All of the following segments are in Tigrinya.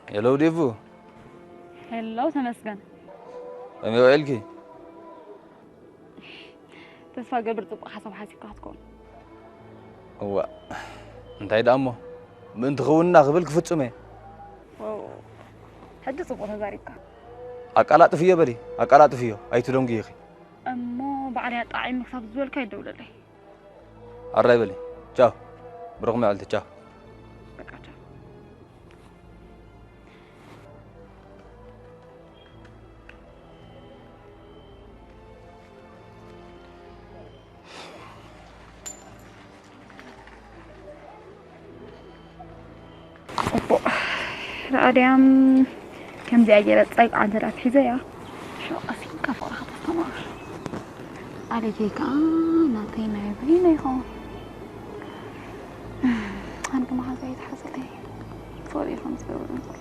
ሄሎ ዴቭ። ሄሎ ተመስገን። ከመይ ውዒልኪ? ተስፋ ገብር ጽቡቕ ሓሳብ ሓሲብካ ክትከውን። እዋ እንታይ ደኣ እሞ ምእንቲ ክውንና ክብል ክፍጽም እየ። ዋው፣ ሕጂ ጽቡቕ ተዛሪብካ። ኣቃላጥፍዮ በሊ፣ ኣቃላጥፍዮ፣ ኣይትደንጉይኺ። እሞ ባዕለይ ኣጣዒመ ክሳብ ዝበልካ ይደውለለይ። ኣራይ በሊ። ቻው። ብሩኽ መዓልቲ። ቻው። በቃ ቻው። ጽቡቕ። ረኣድያም ከምዚኣ ገይረ ጸግዓ እንተ ደኣ ኣትሒዘያ፣ ሽዑ ቀሲንካ ፍቕርኻ ተስተማቕር። ኣሌከይ ከኣ ናተይ ናይ በይነይ ይኸውን። ኣነ መሓዛ ይትሓዘለይ። ፈሊኹም ዝገብርን ዘሎ።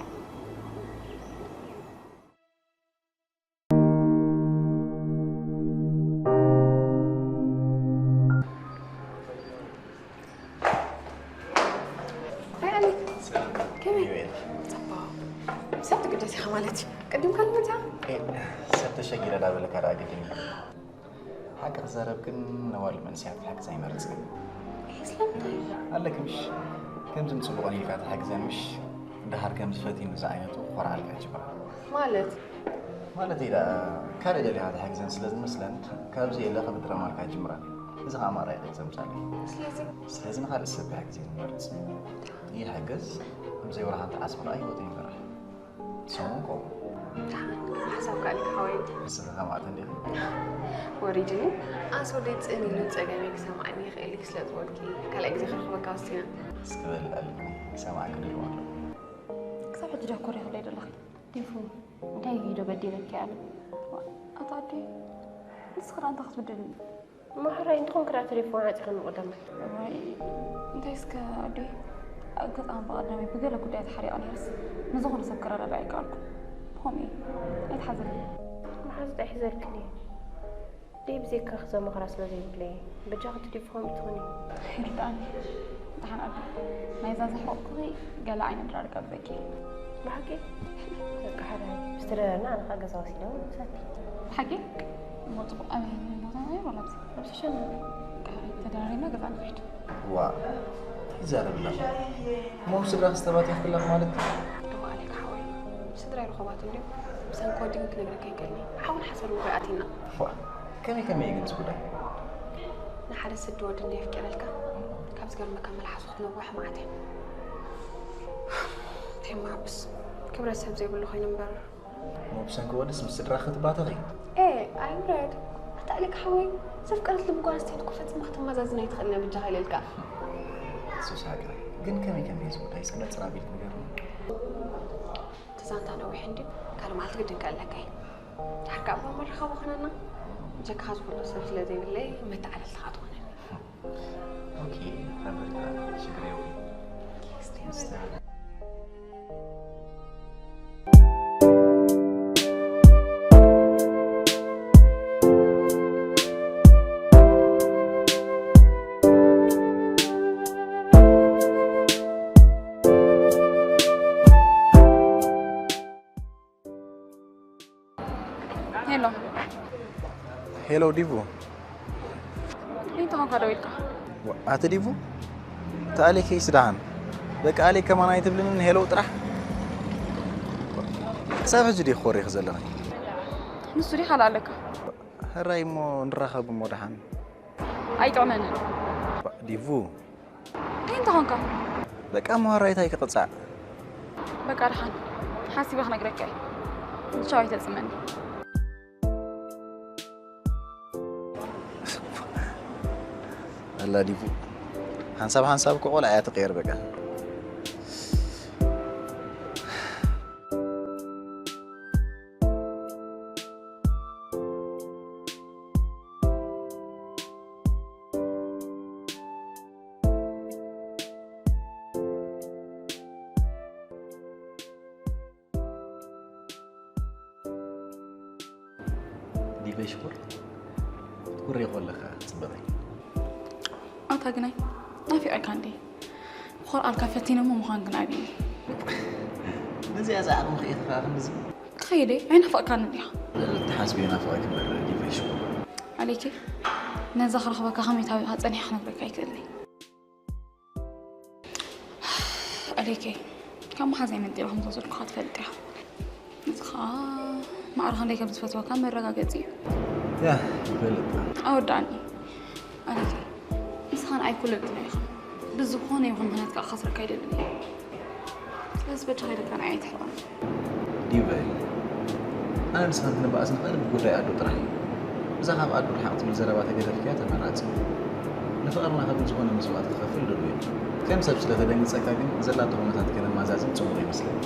ሃይ ኣሊ። ሰላም። ከመይ? ይበል። ጽቡቕ። ሰብ ትግደስ ኢኻ ማለት እዩ። ቅድም ካልመታ? ኤ፣ ሰብ ተሸጊረ ዳበለካ ደኣ ግድን እዩ። ሓቂ ክዛረብ ግን ነዋልድ መንእሰያት ክሕግዛ ይመርጽ። ኤ፣ ስለምንታይ? ኣለኪ ምሽ? ከምዚ ንጽቡቕ ኢልካ ትሕግዘን ምሽ? ደሓር ከምዚ ፈቲኑ ዝዓይነቱ ክኾርዓልካ ይጅምራ። ማለት? ማለት ኢላ ካልእ ደሊኻ ትሕግዘን ስለ ዝመስለን ካብዚ ኢለ ክብድረማልካ ይጅምራ። እዚ ኸኣ ማራ ኢለ ዘምጻለይ። ስለዚ? ስለዚ ንኻልእ ሰብ ክሕግዝ እየ ዝመርጽ። ይሕግዝ፣ ብዘይ ወላ ሓንቲ ዓስቢ ኸኣ ህይወቱ ይመርሕ። ሰሙን ከምኡ። ደሓን፣ ሓሳብካ ኣሊካ ሓወይ። ንስኺ ከማዕት እንዲኺ። ወሪድኒ። ኣስ ወደይ ጽን ኢሉ ጸገመይ ክሰምዓኒ ይኽእል እዩ ስለ ዝበልኪ፣ ካልኣይ ግዜ ክረኽበካ ወሲነ። እስኪ በሊ ኣልኒ፣ ክሰምዓኪ ድልው ኣለኹ። ክሳብ ሕጂ ዶ ኮሪኽለይ ዘለኺ? ዲፉ፣ እንታይ እዩ ዶ በዲለኪ ኣነ? ኣታ ኣደይ፣ ንስኺ ደኣ እንታይ ክትብድልኒ? ማሕራይ እንተኾንኪ ደኣ ተሌፎን ዓጺኺ ንቐዳማይ። እዋይ፣ እንታይ እስከ ኣደይ፣ ኣጋጣሚ ብቐዳማይ ብገለ ጉዳይ ተሓሪቐ ነይረስ፣ ንዝኾነ ሰብ ክረዳዳእ ኣይከኣልኩን። ብኸምኡ እዩ፣ ኣይትሓዝኒ። መሓዙት ኣይሕዘልክን እየ። ደይ ብዘይካ ክዘማኽራ ስለ ዘይብለይ፣ በጃኺ ትዲፍኾም ትኾኒ። ይርዳእኒ። ደሓን ኣደ፣ ናይዛ ዘሕወቕኩኺ ገለ ዓይነት ድራር ጋብዘኪ። ብሓቂ? በቃ ሓደ፣ ምስ ተደራርና ኣነ ኸኣ ገዛ ወሲደ እውን ምሳቲ። ብሓቂ? እሞ ጽቡቕ። ኣበይ ቦታ እዩ? ወላ ኣብዚ? ኣብ ሸሸነ። በቃ ተደራሪብና ገዛ ንኸይድ። ዋ፣ እንታይ ይዛረብ ኣለኻ? እሞ ምስ ስድራኺ ዝተባቲኽኪ ኣለኺ ማለት ድዩ? እሞ ኣሌክ ሓወይ፣ ስድራይ ርኹባት እንድዮም። ብሰንኪ ወዲ ግን ክነግረካ ኣይክእልን እየ። ሓውን ሓሰርን እኮ ኣቲና። ዋ፣ ከመይ ከመይ እዩ ግን እዚ ጉዳይ? ንሓደ ስዲ ወዲ እንድየ ኣፍቂረልካ፣ ካብ ዝገርመካ መልሓሱ ክትነብሮ ሕማዓት እየ። እንታይ እሞ ኣብስ፣ ክብረት ሰብ ዘይብሉ ኮይኑ እምበር። እሞ ብሰንኪ ወድስ ምስ ስድራኺ ክትባተኺ? ኤ፣ ኣይውረድ። ኣታ ኣሌክ ሓወይ፣ ዘፍቀረት ልቢ ጓል ኣንስተይቲ እኮ ፈጺማ ከተመዛዝና ኣይትኽእልን እያ፣ በጃኻ ኢለልካ። ሱስ ሃገረይ፣ ግን ከመይ ከመይ እዩ እዚ ጉዳይ? እስኪ ነጽር ኣቢልኪ ንገርኒ። እቲ ዛንታ ነዊሕ እንድዩ፣ ካልእ መዓልቲ ግድን ከእለካ እየ። ድሓር ከኣ እሞ መራኸቢ ኾነና። ብጀካኻ ዝፈልጦ ሰብ ስለ ዘይብለይ መተዓለልቲ ከኣ ትኾነኒ። ኦኬ፣ ተንበርክካ፣ ሽግር የብሉን። ሄሎ። ሄሎ ዲቡ። እንታይ ኾንካ ደዊልካ? ዋ፣ ኣቲ ዲቡ? ተኣሌ ኬስ ደሓን። በቃ ኣሌ ከማን ኣይትብልንን ሄሎ ጥራሕ? ክሳብ ሕጂ ዲኺ ኮሪኺ ዘለኺ? ንሱ ዲኻ ኣለካ? ሕራይ እሞ ንራኸብ እሞ ደሓን። ኣይጥዕመንን። ዲቡ። እንታይ እንተ ኾንካ? በቃ እሞ ሕራይ እንታይ ክቕጻዕ? በቃ ደሓን። ሓሲበ ክነግረካ እየ። ቻው ኣይተጽመኒ። ኣላ ዲቡ። ሓንሳብ ሓንሳብ እኮ ቆልዓ እያ ትቕየር በቃ። ዲበይ ሽኮር ትኩሪ ከለኻ ጽበቐይ። ኣታ ግናይ ናፊቐካ እንዴ? ብኾርዓልካ ፈቲነ እሞ ምዃን ግን ኣብዩ። ነዚኣ ዝዓቕምኺ ኢኺ ከኣ ክንድዚ? ክኸይድ እየ፣ ኣይናፈቕካንን ዲኻ? ልዕሊ እትሓስብዮ ናፊቐኪ እምበር ዲቫይ ሽኮር። ኣሌኪ፣ ነዛ ክረኽበካ ከመይ ታቢኻ ጸኒሐ ክነግረካ ኣይክእልን እየ። ኣሌኪ፣ ካብ መሓዛይ መንጢለ ከም ዝወሰድኩኻ ትፈልጥ ኢኻ። እዚ ኸኣ ማዕረ ክንደይ ከም ዝፈትወካ መረጋገጺ እዩ። ያ፣ ይፈልጥ። ኣወዳእኒ። ኣሌኪ፣ ንስኻ ንዓይ ኩሉ ልብና ኢኻ። ብዝኾነ ይኹን ምኽንያት ከኣ ክኸስረካ ኣይደልን እየ። ስለዚ በጃኻ ኢለካ ንዓይ ኣይትሕርቐኒ። ዲቫይ፣ ኣነ ንስኻን ክንበኣስ ንኽእል ብጉዳይ ኣዱ ጥራሕ እዩ። እዛ ካብ ኣዱ ርሓቕ ትብል ዘረባ ተገደፍክያ ተመራጺ። ንፍቕርና ክብል ዝኾነ መስዋእቲ ክኸፍል ድሉው እዩ። ከም ሰብ ስለ ተደንግጸካ ግን ዘላቶ ኩነታት ከነማዛዝን ጽቡቕ ይመስለኒ።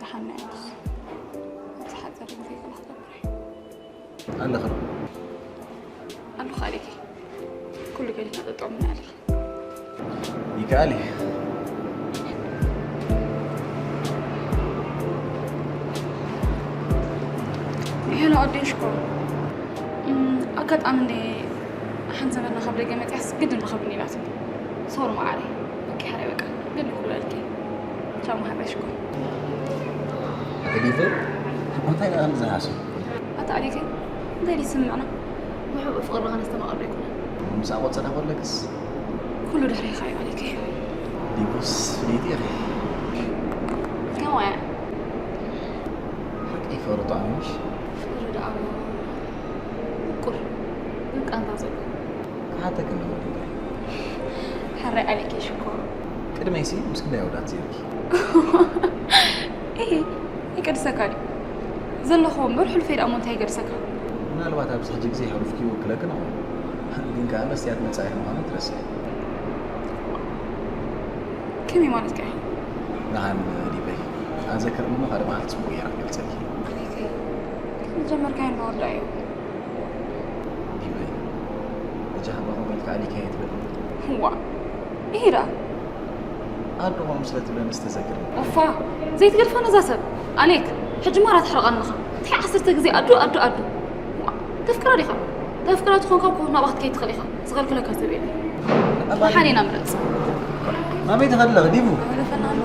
ደሓን ናይ ኣዱስ። ኣብ ዝሓጸረ ግዜ ገለ ክገብር እየ። ኣለኺ ዶ? ኣለኹ ኣሌኪ። ኩሉ ገዲፍና ጠጠው ምና ኣለና። ይከኣል እዩ። ሄሎ ኣዴ ሽኮር። እም፣ ኣጋጣሚ እንደ ሓንቲ ዘመድና ካብ ደገ መፅያስ ግድን ረኸብኒ ኢላትኒ። ሶሪ መዓረይ። ኦኬ፣ ሓራይ በቃ። ግድን ክብለልኪ። ቻው መሓዛይ ሽኮር። ኣደ ዲቨ፣ እንታይ ደኣ ንዝሃሱ? ኣታ ኣሌከይ፣ እንታይ ድዩ ዝስምዕና? ብሕቡእ ፍቕሪ ኸነስተማቕር ዶ ኣይኮነን? ምስኣ ቆጸራ ከለክስ? ኩሉ ድሕሬኻ እዩ ኣሌከይ። ዲቡስ ፍልይቲ ኢኺ። ከማያ። ሓቂ ፍቕሪ ጥዑም ምሽ? ፍቕሪ ደኣ ምቁር፣ ግን ቃንዛ ዘለዎ። ክሓተኪ ኣለዎ ዲባይ። ሕራይ ኣሌከይ ሽኮር። ቅድመይሲ ምስ ክንደይ ኣወዳት ዜርኪ? ኢሂ፣ ይገድሰካ ድዩ? ዘለኹዎ እምበር ሕሉፈይ ደኣ እሞ እንታይ ይገድሰካ? ምናልባት ኣብዚ ሕጂ ግዜ ሕሉፍኪ ይውክለኪ ንኸውን። ግን ከኣ መስትያት መጻኢኺ ምዃኑ ኣይትረስዒ። ከመይ ማለትካ ኢኻ? ደሓን ዲበይ። ኣዘክርኒ እሞ ካልእ መዓልቲ ጽቡቕ ገይረ ክገልጸልኪ። ኣሌከይ፣ ዝጀመርካዮ እንዳወዳእዮ። ዲበይ፣ በጃኻ እባ ከምኡ ኢልካ ኣሊከይ ኣይትበል። ዋእ፣ ኢሂ ደኣ። ኣዱ ከምኡ ስለ ትብለኒ ዝተዘክርኒ። ኦፋ፣ ዘይትገድፋ ነዛ ሰብ። ኣሌክ፣ ሕጂ ማራ ትሕርቐኒ ኢኻ። እንታይ ዓሰርተ ግዜ ኣዱ፣ ኣዱ፣ ኣዱ። ዋእ፣ ተፍቅራ ዲኻ? ተፍቅራ ትኾንካ እኮ ናብኣ ክትከይድ ትኽእል ኢኻ። ዝኸልክለካ ሰብ የለን። ኣባ፣ ሓኔና ምረጽ። ናበይ ትኸዲ ኣለኺ ዲቡ? ይለፈና ኣሎ።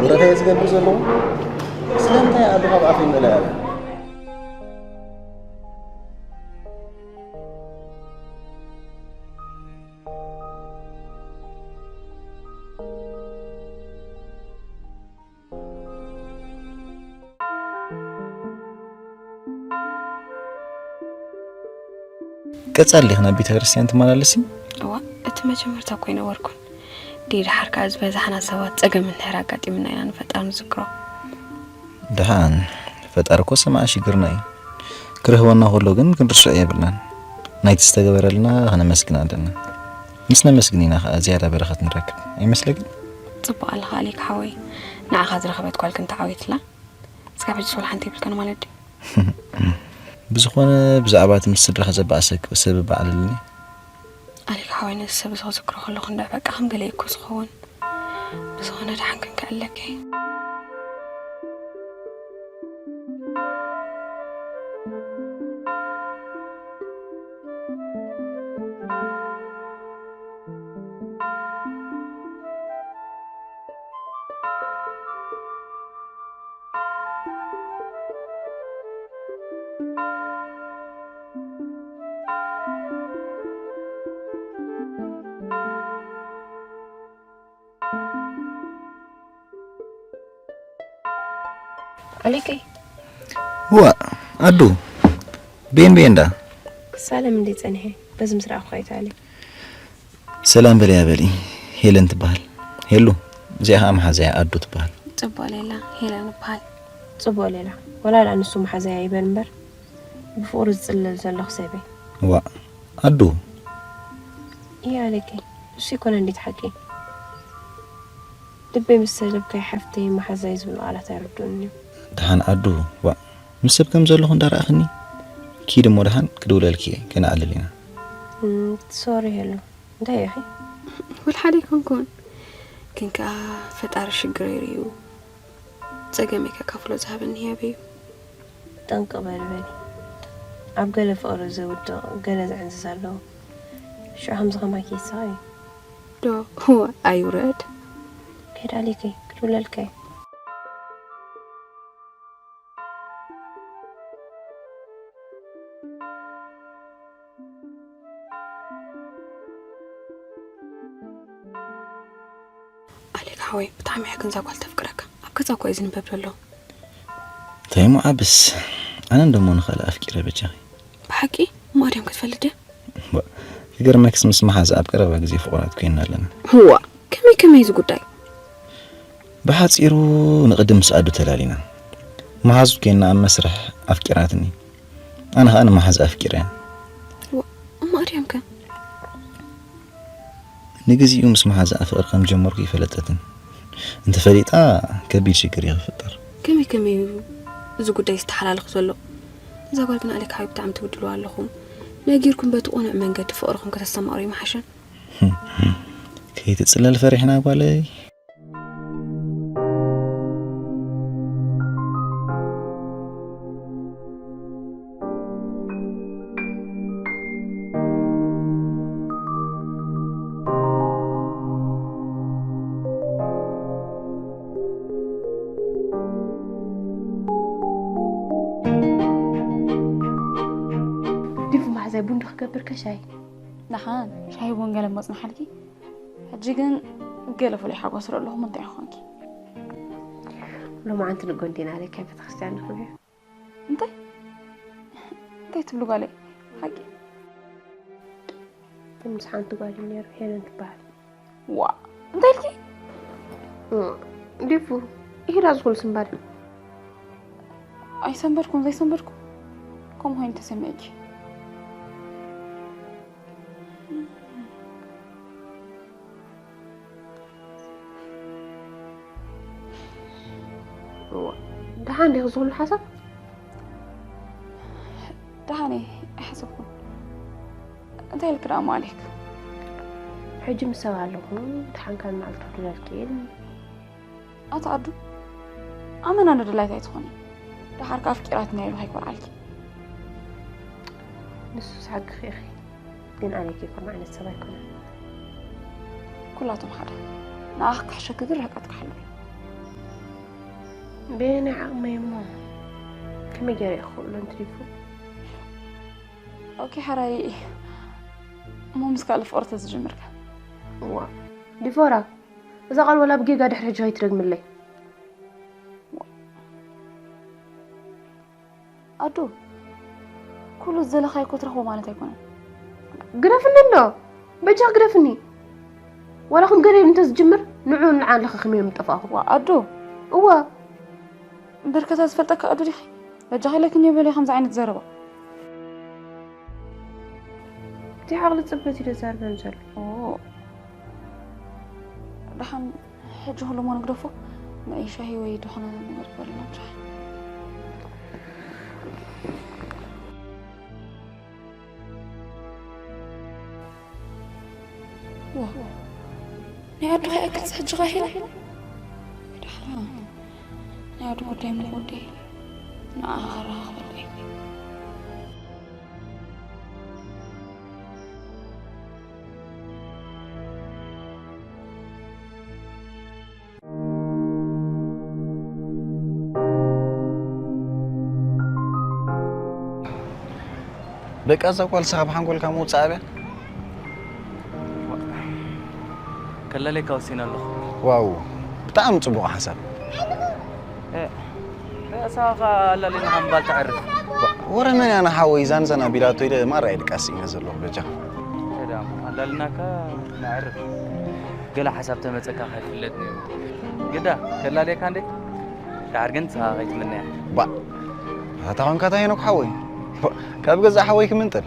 ወረታ እየ ዝገብር ዘለኹ። ስለምንታይ ኣዱ ካብ ኣፈይ ምእላይ ኣለ? ቀጻሊ ዲኺ ናብ ቤተ ክርስቲያን ትመላለሲ? እዋ፣ እቲ መጀመርታ እኮ ኣይነበርኩን። ድዩ ደሓር ከኣ ዝበዛሕና ሰባት ጸገም እንድሕር ኣጋጢምና ኢና ንፈጣሪ ንዝክሮ። ደሓን፣ ፈጣሪ እኮ ሰማዒ ሽግርና እዩ። ክረህወና ከሎ ግን ክንርስዖ የብልናን። ናይቲ ዝተገበረልና ከነመስግን ኣለና። ምስ ነመስግን ኢና ከኣ ዝያዳ በረኸት ንረክብ። ኣይመስለክን? ጽቡቕ ኣለኻ ኣሌክ ሓወይ። ንዓኻ ዝረኸበት ጓል ግን ተዓዊትላ። እስካብ ሕጂ ስወል ሓንቲ የብልካን ማለት ድዩ? ብዝኾነ ብዛዕባ እቲ ምስ ስድራኻ ዘበኣሰክ ሰብ በዓል ኣለኒ። ኣሌክ ሓወይ ነዚ ሰብ እዚ ክዝክሮ ከለኹ እንድዒ በቃ ከም ገለ እኮ ዝኸውን። ብዝኾነ ደሓን ክንከኣለኪ። ኣሌከይ። ዋእ፣ ኣዱ፣ ቤን ቤን ዳ? ክሳለም እንደ ጸኒሐ፣ በዚ ምስ ረኣኹ ኣይተኣለ። ሰላም በልያ በሊ፣ ሄለን ትበሃል። ሄሉ፣ እዚኣ ኸዓ መሓዛያ ኣዱ ትበሃል። ጽቡቕ ሌላ፣ ሄለን እበሃል። ጽቡቕ ሌላ፣ ወላ ደኣ ንሱ መሓዛያ ይበል እምበር፣ ብፍቕሩ ዝጽለል ዘለኹ ሰብ እየ። ዋእ፣ ኣዱ። እየ ኣሌከይ፣ ንሱ ይኮነ እንዴት ሓቂ? ልበይ ምስ ሰለብካይ ሓፍተይ መሓዛይ ዝብሉ ቃላት ኣይርድኡንን እዮም። ደሓን ኣዱ፣ ዋእ፣ ምስ ሰብ ከም ዘለኹ እንዳረኣኽኒ? ኪድ እሞ ደሓን ክድውለልኪ እየ፣ ከነዕልል ኢና። እም፣ ሶሪ ሄሉ፣ እንታይ ኢኺ? ወልሓደ ኣይኮንኩን፣ ግን ከኣ ፈጣሪ ሽግረይ ርእዩ ጸገመይ ከካፍሎ ዝሃበኒ ህያብ እዩ። ጠንቅቕ በሊ በሊ። ኣብ ገለ ፍቕሪ ዝውድቕ፣ ገለ ዝዕንዝዝ ኣለዎ። ሽዑ ከምዚ ከማይ ከይስቕ እዩ። ዶ? እወ፣ ኣይውረድ። ኦኬ፣ ሄዳ ሊከይ ክድውለልከይ። ኣሌክ ሓወይ፣ ብጣዕሚ እያ ግን እዛ ጓል ተፍቅረካ። ኣብ ገዛ እኮ እዩ ዝንበብ ዘሎ። እንታይ እሞ ዓብስ፣ ኣነ እንደሞ ንኻልእ ኣፍቂረ በጃኺ። ብሓቂ? ማርያም ክትፈልጥ ድያ? እምባ፣ ክገርመክስ ምስ መሓዛ ኣብ ቀረባ ግዜ ፍቑራት ኮይና ኣለና። ህዋ፣ ከመይ ከመይ እዚ ጉዳይ? ብሓጺሩ ንቕድም ምስ ኣዱ ተላሊና። መሓዙት ኮይና ኣብ መስርሕ ኣፍቂራትኒ። ኣነ ኸኣ ንመሓዛ ኣፍቂረያ። ዋ፣ እሞ ኣድያም ከ? ንግዚኡ ምስ መሓዛኣ ፍቕሪ ከም ጀመርኩ ይፈለጠትን። እንተፈሊጣ ከቢድ ሽግር እዩ ክፍጠር። ከመይ ከመይ እዩ እዚ ጉዳይ ዝተሓላለኹ ዘሎ? እዛ ጓል ግን ኣሌክ ሓወይ ብጣዕሚ ትብድልዋ ኣለኹም። ነጊርኩም በቲ ቅኑዕ መንገዲ ፍቕርኹም ከተስተማቕሩ ይምሓሸን። ከይትጽለል ፈሪሕና ጓለይ። ዲፉ መሓዛይ ቡን ዶ ክገብር ከሻይ? ደሓን ሻሂ ቡን ገለ መጽናሓልኪ። ሕጂ ግን ገለ ፍሉይ ሓጎስ ርኢ ኣለኹ፣ እንታይ ይኾንኪ? ሎማዓንቲ ንጎንዴና ለካ ቤተክርስትያን ንኽብዮ። እንታይ? እንታይ ትብሉ ጓለይ? ሓቂ? ምስ ሓንቲ ጓል እዩ ነይሩ፣ ሄለን ትበሃል። ዋ፣ እንታይ ኢልኪ? እ፣ ዲፉ፣ ይሄዳ ዝኹሉ ስንባደ። ኣይሰንበድኩን፣ ዘይሰንበድኩ። ከምኡ ኮይኑ ተሰሚዕኪ። እዋ፣ ደሓን ዲኺ ዝኹሉ ሓሳብ? ደሓን እየ፣ ኣይሓሰብኩን። እንታይ ኢልኪ ደኣ ማሌክ? ሕጂ ምስ ሰብ ኣለኹ፣ ደሓን ካብ መዓልቲ ክድለልኪ እየ። ኣታ ኣዱ፣ ኣመና ንድላይት ኣይትኾኒ። ደሓር ከኣ ኣፍቂራትና ኢሉ ከይኮርዓልኪ። ንሱስ ሓቅኺ ኢኺ፣ ግን ኣነ ከይኮን ዓይነት ሰብ ኣይኮነን። ኩላቶም ሓደ። ንኣኺ ክሕሸኪ ግን ርሕቀት ክሓሉ። በየናይ ዓቕመይ እሞ? ከመይ ገይረ እየ ክኽእሎ እንትሪፉ? ኦኬ፣ ሓራይ። እሞ ምስ ካልእ ፍቕሪ ተዝጅምር ከ? እዋ፣ ዲፎራ፣ እዛ ቃል ወላ ብጌጋ ድሕሪ ሕጂ ከይትደግምለይ። ኣዱ፣ ኩሉ ዝደለኻዮ እኮ ትረኽቦ ማለት ኣይኮነን። ግደፍኒ እንዶ፣ በጃኺ ግደፍኒ። ዋላ ከም ገለ ኢሉ እንተዝጅምር፣ ንዑ ንዓን ለኸኺ መን ምጠፋእኹ። ዋ፣ ኣዱ። እዋ። እምበር ከታ ዝፈልጠካ ኣዱ ዲኺ? በጃኺ ኢለክኒ እየ በልዮ ከምዚ ዓይነት ዘረባ። እቲ ዓቕሊ ጽበት እዩ ዘዛርበን ዘሎ። ኦ። ደሓን ሕጂ ኩሉ እሞ ንግደፎ። ንኣይ ሻሂ ወይ ዝኾነ ነገር በልና ብቻ። ዋ። ናይ ኣዱ ከ ኣክልስ ሕጂ ኸ ሄላ? ደሓን። ናይ ኣዱ ጉዳይ እሞ ወዲ። ንዓኻ ከራኸበለይ። በቃ እዛ ጓል ንስኻ ብሓንጎልካ ምውጻእ ኣብያ። ከላልየካ ወሲነ ኣለኹ። ዋው፣ ብጣዕሚ ጽቡቕ ሓሳብ። እ፣ ርእሳ ኸኣ ኣላሊና ምባል ተዕርፍ። ወረ መን እያ ንሓወይ ዛንዛን ኣቢላቶ ኢለ ማራ እየ ድቃስ ኢለ ዘለኹ በጃ። ሰላም፣ ኣላልናካ ነዕርፍ። ገለ ሓሳብ ተመጸካ ከይፍለጥ ነይሩ። ግዳ፣ ከላልየካ እንዴ? ደሓር ግን ንስኻ ከይትምነያ። ባ፣ ኣታ ኾንካ እንታይ ሄኖክ ሓወይ? ባ፣ ካብ ገዛእ ሓወይ ክምንጥል?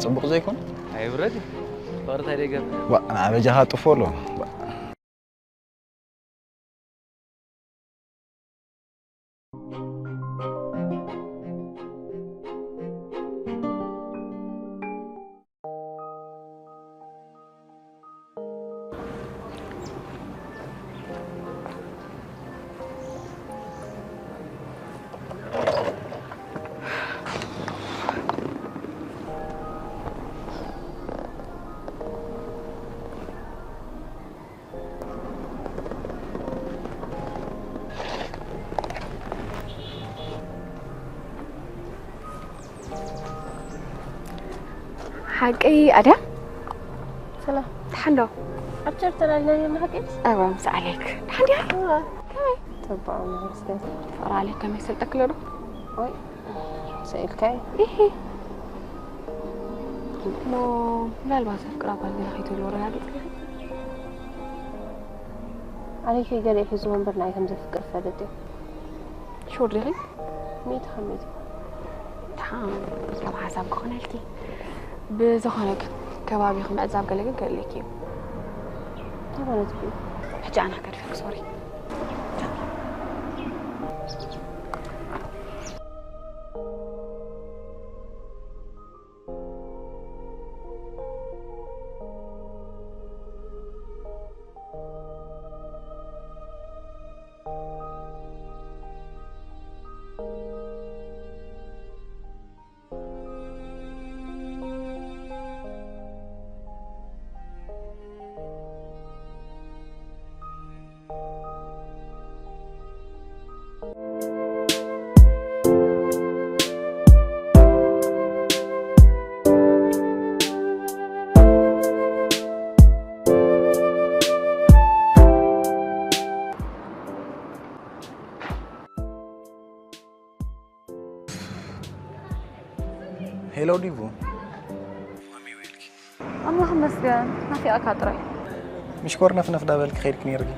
ጽቡቕ ዘይኮን? ኣይውረድ። ፍቕሪ እንታይ ደይገብር? ባ፣ ንዓ በጃኻ ጥፎ ኣሎ። ባ። ሓቂ ኣድያ ሰላም ደሓን ዶ? ኣብ ቸር ተላልናዮ ማሕቀት እዋ ምስ ዓሌክ ደሓን ድያ? ከመይ? ተባዕ መስገን ፍቕሪ ዓሌክ ከመይ ሰልጠክ ሎ ዶ? ወይ ሰኢልካይ ኢሂ እሞ ምናልባት ኣፍቅራ ጓል ገለ ከይትህልዎ ረጋጊጽ ዓሌክ ገለ ሒዝዎ እምበር ናይ ከም ዘፍቅር ፈለጥ እዩ ሹር ዲኺ? ሚእቲ ካብ ሚእቲ ደሓን ሰብ ሓሳብ ክኾነልኪ ብዝኾነ ግን ከባቢኹም ዕዛብ ገለ ግን ክህልወኪ እዩ እንታይ ማለት እዩ ሕጂ ኣና ከድፈክ ሶሪ ሄሎ ዲቡ ኣምላኽ ይመስገን ናፊቓካ ጥራይ ምሽኮር ነፍነፍ ዳበልክ ከይድክ ነይርኪ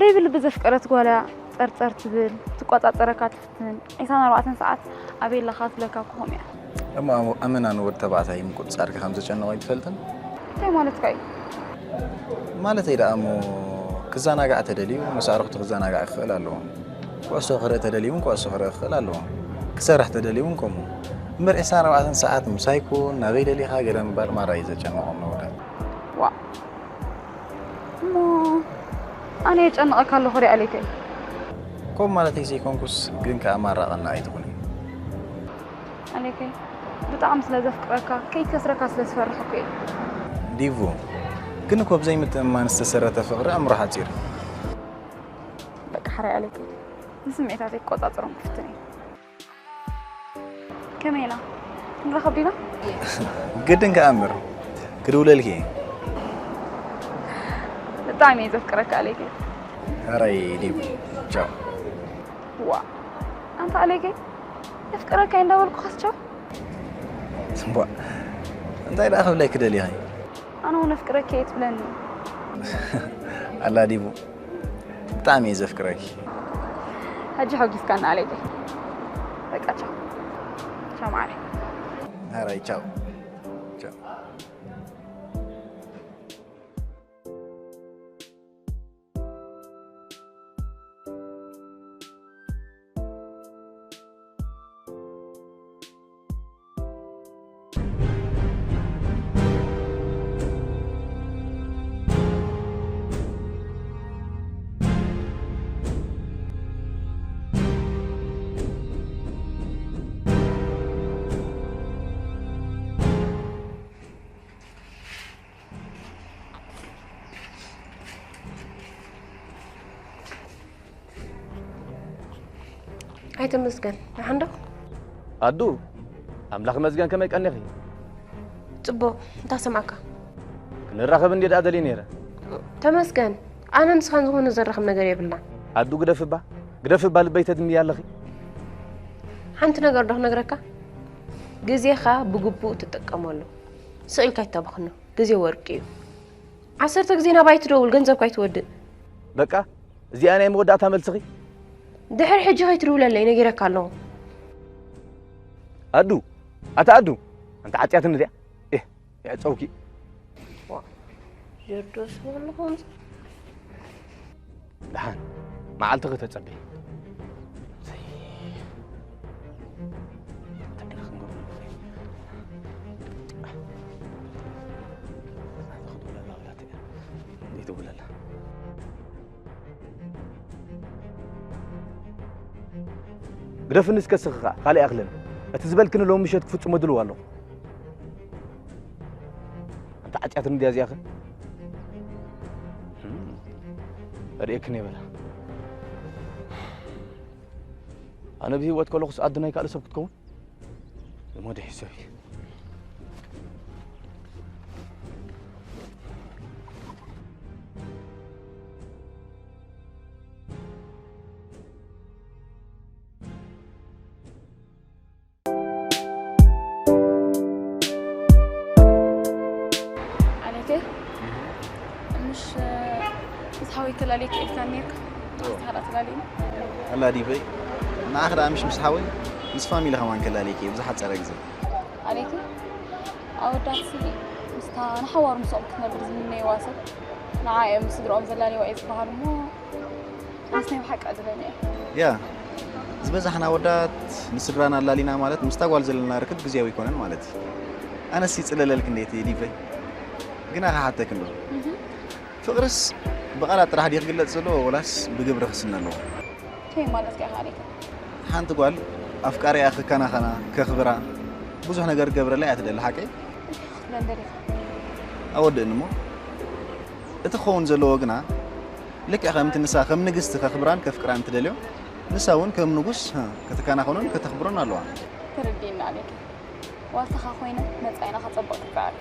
ደይብል ብዘፍቀረት ጓላ ጸርጸር ትብል ትቆጻጸረካ ትፍትን ዒስራን ኣርባዕተን ሰዓት ኣበይ ኣለኻ ትብለካ እኮ ከምኡ እያ እሞ ኣመና ንወድ ተባዕታይ ምቁጽጻርኪ ከም ዘጨንቖ ኣይትፈልጥን እንታይ ማለትካ እዩ ማለተይ ደኣ እሞ ክዘናጋዕ ተደልዩ ምስ ኣዕሩኽቱ ክዘናጋዕ ክኽእል ኣለዎ ኩዕሶ ክርኢ ተደልዩ እውን ኩዕሶ ክርኢ ክኽእል ኣለዎ ክሰርሕ ተደልዩ እውን ከምኡ እምበር ዕስራን ኣርባዕተን ሰዓት ምሳይ ኩን ናበይ ደሊኻ ገለ ምባል ማራ እዩ ዘጨንቖም ነወዳት ዋ እሞ ኣነ የጨንቐካ ኣለኹ ዲ ኣሌከይ ከምኡ ማለተይ ዘይኮንኩስ ግን ከኣ ማራ ቀናእ ኣይትኹኒ ኣሌከይ ብጣዕሚ ስለ ዘፍቅረካ ከይከስረካ ስለ ዝፈርሕ እኮ እየ ዲቡ ግን እኮ ብዘይምትእምማን ዝተሰረተ ፍቕሪ ኣእምሮ ሓፂር እዩ በቃ ሓራይ ኣሌከይ ንስምዒታተይ ክቆፃፀሮም ክፍትን እየ ከመይ ኢና ክንራኸብ ዲና ግድን ከኣ እምበር ክድውለልኪ እየ ብጣዕሚ እየ ዘፍቅረካ ኣሌከይ ሕራይ ዲቡ ቻው ዋ ኣንታ ኣሌከይ የፍቅረካ እየ እንዳበልኩ ካስቻው እምቧ እንታይ ደኣ ክብለኪ ደሊኺ ኣነ እውን ኣፍቅረካ እየ ትብለኒ ኣላ ዲቡ ብጣዕሚ እየ ዘፍቅረኪ ሕጂ ሓጒስካኒ ኣሌከይ በቃ ቻው ቻው ማዓረይ ሕራይ ቻው ቻው ኣይተመስገን ደሓን ዶ ኣዱ ኣምላኽ መስገን ከመይ ቀኒኺ ጽቡቕ እንታይ ሰማዕካ ክንራኸብ እንዴ ደኣ ደልየ ነይረ ተመስገን ኣነ ንስኻን ዝኾነ ዘራኽብ ነገር የብልና ኣዱ ግደፍባ ግደፍባ ልበይ ተድምያ ኣለኺ ሓንቲ ነገር ዶ ክነግረካ ግዜኻ ብግቡእ ትጥቀመሉ ስቕ ኢልካ ይተባኽኖ ግዜ ወርቂ እዩ ዓሰርተ ግዜ ናባይ ትደውል ገንዘብካ ኣይትወድእ በቃ እዚኣ ናይ መወዳእታ መልስኺ ድሕሪ ሕጂ ከይትድውለለይ ነጊረካ ኣለኹ ኣዱ ኣታ ኣዱ ኣንታ ዓጽያትኒ ድያ እህ የዕጸውኪ ጀርዶስ በልኹም ደሓን መዓልትኺ ተጸበይ ይትውለላ ግደፍኒ እስከ ስኺ ኸዓ ካልእ ይኣኽለኒ እቲ ዝበልክኒ ሎሚ ምሸት ክፍጽሞ ድልው ኣለኹ ኣንታ ዓጽያትኒ ድያ እዚኣኸ ርእየክን የበላ ኣነ ብህይወት ከለኹስ ኣዱ ናይ ካልእ ሰብ ክትከውን ዝሞተ ሒሰብ እዩ ተላልየካ ኢልካ ኔርካ። ንስኻ ደኣ ተላልየኒ። ኣላ ዲበይ፣ ንዓኺ ደኣ ምሽ ምስ ሓወይ ምስ ፋሚሊ ከማን ከላልየኪ እየ ብዝሓጸረ ግዜ። ኣሌኪ፣ ኣወዳትሲ ምስታ ንሓዋሩ ምስኦም ክትነብር ዝምነይዋ ሰብ ንዓ እዮም ስድርኦም ዘላልይዋ እዩ ዝበሃል እሞ፣ ኣነስ ናይ ብሓቂ ዕድለኛ እየ። ያ፣ ዝበዛሕና ኣወዳት ንስድራና ኣላሊና ማለት ምስታ ጓል ዘለና ርክብ ግዜያዊ ኣይኮነን ማለት እዩ። ኣነስ ይጽለለልኪ እንዴት ዲበይ፣ ግና ክሓተኪ እንዶ። ፍቕርስ ብቓላት ጥራሕ ድዩ ክግለጽ ዘለዎ ወላስ ብግብሪ ክስነ ኣለዎ? ከመይ ማለት ከ ኣሌኪ? ሓንቲ ጓል ኣፍቃሪኣ ክከናኸና፣ ከኽብራ፣ ብዙሕ ነገር ክገብረላ እያ ትደሊ፣ ሓቀይ? ክትብለኒ ደሊኻ? ኣወድእኒ እሞ፣ እቲ ክኸውን ዘለዎ ግና፣ ልክዕ ከምቲ ንሳ ከም ንግስቲ ከኽብራን ከፍቅራን ትደልዮ፣ ንሳ እውን ከም ንጉስ፣ ህ፣ ከተከናኸኖን ከተኽብሮን ኣለዋ። ተረዲእኒ ኣሌኪ። ዋልታኻ ኮይነ መጻኢና ከጸብቕ ክከኣል።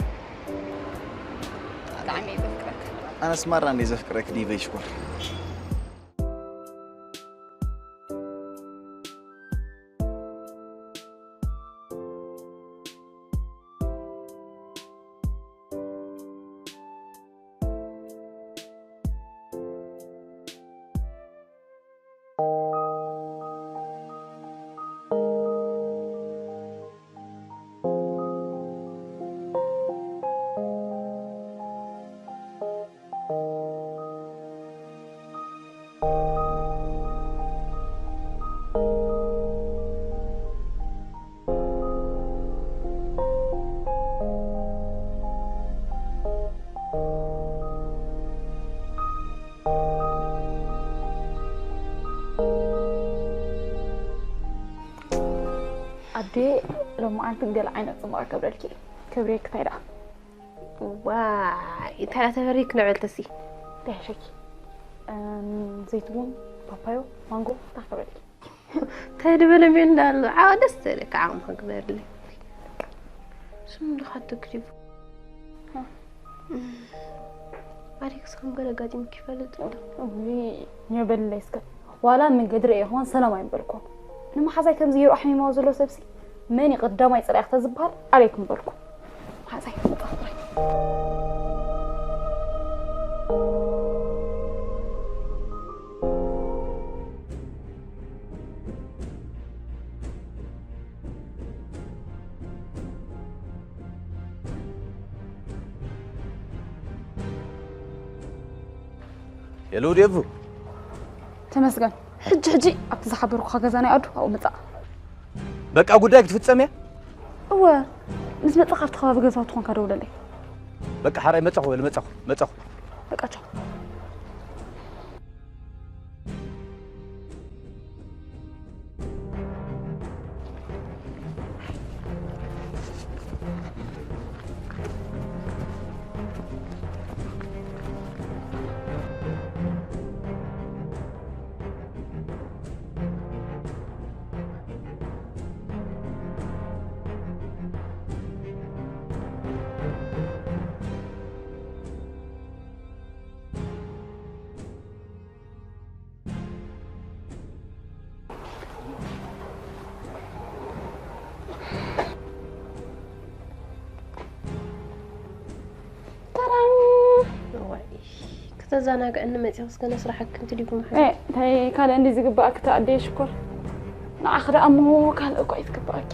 ብጣዕሚ እየ ዘፍቅረካ። ኣነስ ማራ እንደ ዘፍቅረክ ዲበይ ሽኮር። ኣዴ፣ ሎማዓንቲ ገለ ዓይነት ጽቡቕ ክገብረልኪ። ክብሪ ክታይ ደኣ። ዋይ፣ እንታይ ደኣ ተበሪክ ንዕልቲ ሲ? እንታይ ይሕሸኪ? እም፣ ዘይትቡን፣ ፓፓዮ፣ ማንጎ፣ እንታይ ክገብረልኪ? እንታይ ዝበለ ሜል እንዳሉ? ዓው ደስ ትብለካ ዓቕሚ ክግበርለይ። ስም ድኻ ትክሪቡ። ኣሌክስ ከም ገለ ኣጋጢሙኪ ይፈልጥ ዶ? እውይ፣ ኘው በልለይ እስከ። ዋላ መንገዲ ርእየ ይኸውን ሰላም ኣይምበልኩ። ንመሓዛይ ከምዚ ገይሩ ኣሕሚማዎ ዘሎ ሰብሲ መን እዩ ቀዳማይ ጸላኢ ተዝበሃል ኣሌክ ምበልኩ። መሓዛይ መጣኹ ጥራይ። የሉ ዴቭ። ተመስገን። ሕጂ ሕጂ ኣብቲ ዝሓበርኩኻ ገዛ ናይ ኣዱ ኣብኡ ምጻእ። በቃ ጉዳይ ክትፍጸም እያ? እወ፣ ምስ መጻኻ ኣብቲ ከባቢ ገዛውቲ ኮንካ ደውለለይ። በቃ ሓራይ መጻኹ፣ በል መጻኹ፣ መጻኹ። በቃ ቻው። ታራም! እዋይ፣ ክተዘናግዕኒ መጺኹስ ገና ስራሕኪ እንትልዩ ክምሓ። ኤ፣ እንታይ ካልእ እንዲ ዝግባኣኪ ተኣደየ ሽኮር። ንዓኺ ደኣ እሞ ካልእ እኮ እዩ ዝግባኣኪ።